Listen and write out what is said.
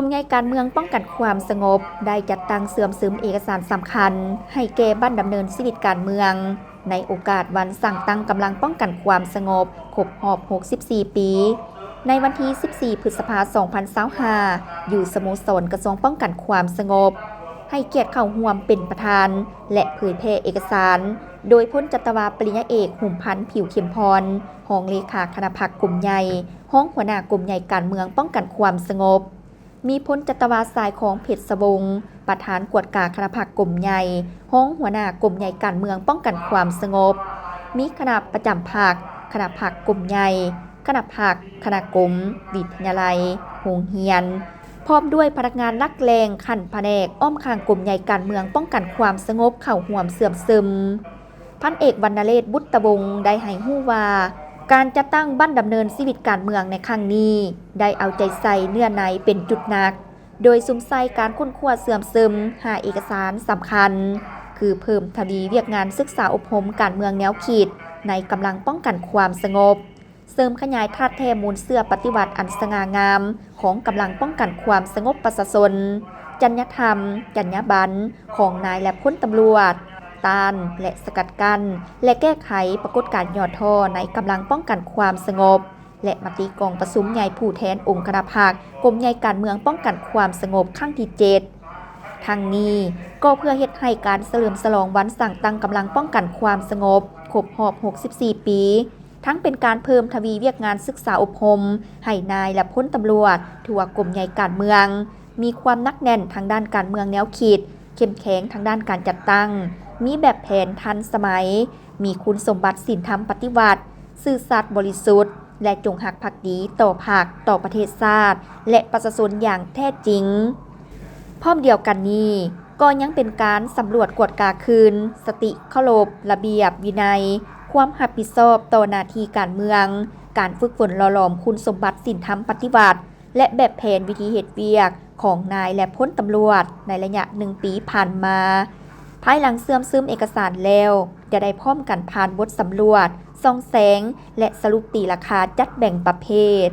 ກົມໃຫຍ່ການເມືອງປ້ອງກັນຄວາມສະຫງົບ ໄດ້ຈັດຕັ້ງເຊື່ອມຊຶມເອກະສານສຳຄັນ ໃຫ້ແກ່ບັ້ນດຳເນີນຊີວິດການເມືອງ ໃນໂອກາດວັນສ້າງຕັ້ງກຳລັງປ້ອງກັນຄວາມສະຫງົບ ຄົບຮອບ ຫົກສິບສີ່ ປີ ໃນວັນທີ ສິບສີ່ ພຶດສະພາ ສອງພັນຊາວຫ້າ ຢູ່ສະໂມສອນກະຊວງປ້ອງກັນຄວາມສະຫງົບ, ໃຫ້ກຽດເຂົ້າຮ່ວມເປັນປະທານ ແລະ ເຜີຍແຜ່ເອກະສານ ໂດຍພົນຈັດຕະວາ ປະລິນຍາເອກ ຫຸມພັນ ຜິວເຂັມພອນ ຮອງເລຂາຄະນະພັກກົມໃຫຍ່, ຮອງຫົວໜ້າກົມໃຫຍ່ການເມືອງປ້ອງກັນຄວາມສະຫງົບ, ມີພົນຈັດຕະວາ ສາຍຂອງ ເພັດສະວົງ ປະທານກວດກາຄະນະພັກກົມໃຫຍ່, ຮອງຫົວໜ້າກົມໃຫຍ່ການເມືອງປ້ອງກັນຄວາມສະຫງົບ, ມີຄະນະປະຈຳພັກ, ຄະນະພັກກົມໃຫຍ່, ຄະນະພັກ, ຄະນະກົມ, ວິທະຍາໄລ, ໂຮງຮຽນ, ພ້ອມດ້ວຍພະນັກງານຫຼັກແຫຼ່ງຂັ້ນພະແນກອ້ອມຂ້າງກົມໃຫຍ່ການເມືອງປ້ອງກັນຄວາມສະຫງົບເຂົ້າຮ່ວມເຊື່ອມຊຶມ. ພັນເອກ ວັນນະເລດ ບຸດຕະວົງ ໄດ້ໃຫ້ຮູ້ວ່າ ການຈັດຕັ້ງບັ້ນດຳເນີນຊີວິດການເມືອງໃນຄັ້ງນີ້ ໄດ້ເອົາໃຈໃສ່ເນື້ອໃນເປັນຈຸດໜັກ, ໂດຍສຸມໃສ່ການຄົ້ນຄວ້າເຊື່ອມຊຶມຫ້າເອກະສານສຳຄັນ ຄືເພີ່ມທະວີວຽກງານສຶກສາອົບຮົມການເມືອງແນວຄິດໃນກຳລັງປ້ອງກັນຄວາມສະຫງົບ, ເສີມຂະຫຍາຍທາດແທ້ມູນເຊື້ອປະຕິວັດອັນສະຫງ່າງາມຂອງກຳລັງປ້ອງກັນຄວາມສະຫງົບປະຊາຊົນ, ຈັນຍະທຳ, ຈັນຍາບັນຂອງນາຍ ແລະ ພົນຕຳຫຼວດ, ຕ້ານ ແລະ ສະກັດກັ້ນ ແລະ ແກ້ໄຂປາກົດການຫຍໍ້ທໍ້ໃນກຳລັງປ້ອງກັນຄວາມສະຫງົບ ແລະ ມະຕິກອງປະຊຸມໃຫຍ່ຜູ້ແທນອົງຄະນະພັກ ກົມໃຫຍ່ການເມືອງປ້ອງກັນຄວາມສະຫງົບຄັ້ງທີເຈັດ. ທັງນີ້ກໍເພື່ອເຮັດໃຫ້ການສະເຫຼີມສະຫຼອງວັນສ້າງຕັ້ງກຳລັງປ້ອງກັນຄວາມສະຫງົບ ຄົບຮອບ ຫົກສິບສີ່ ປີ ທັງເປັນການເພີ່ມທະວີວຽກງານສຶກສາອົບຮົມໃຫ້ນາຍ ແລະ ພົນຕຳຫຼວດທົ່ວກົມໃຫຍ່ການເມືອງ ມີຄວາມໜັກແໜ້ນທາງດ້ານການເມືອງແນວຄິດ, ເຂັ້ມແຂງທາງດ້ານການຈັດຕັ້ງ, ມີແບບແຜນທັນສະໄໝ, ມີຄຸນສົມບັດສິນທຳປະຕິວັດ, ຊື່ສັດບໍລິສຸດ ແລະ ຈົງຮັກພັກດີຕໍ່ພັກ, ຕໍ່ປະເທດຊາດ ແລະ ປະຊາຊົນຢ່າງແທ້ຈິງ. ພ້ອມດຽວກັນນີ້ ກໍຍັງເປັນການສຳຫຼວດກວດກາຄືນ ສະຕິເຄົາລົບ ລະບຽບວິໄນ, ຄວາມຮັບຜິດຊອບຕໍ່ໜ້າທີ່ການເມືອງ, ການຝຶກຝົນຫຼໍ່ຫຼອມຄຸນສົມບັດສິນທຳປະຕິວັດ ແລະ ແບບແຜນວິທີເຮັດວຽກຂອງນາຍ ແລະ ພົນຕຳຫຼວດໃນໄລຍະໜຶ່ງປີຜ່ານມາ. ພາຍຫຼັງເຊື່ອມຊຶມເອກະສານແລ້ວ ຈະໄດ້ພ້ອມກັນຜ່ານບົດສຳຫຼວດ, ສ່ອງແສງ ແລະ ສະຫຼຸບຕີລາຄາຈັດແບ່ງປະເພດ.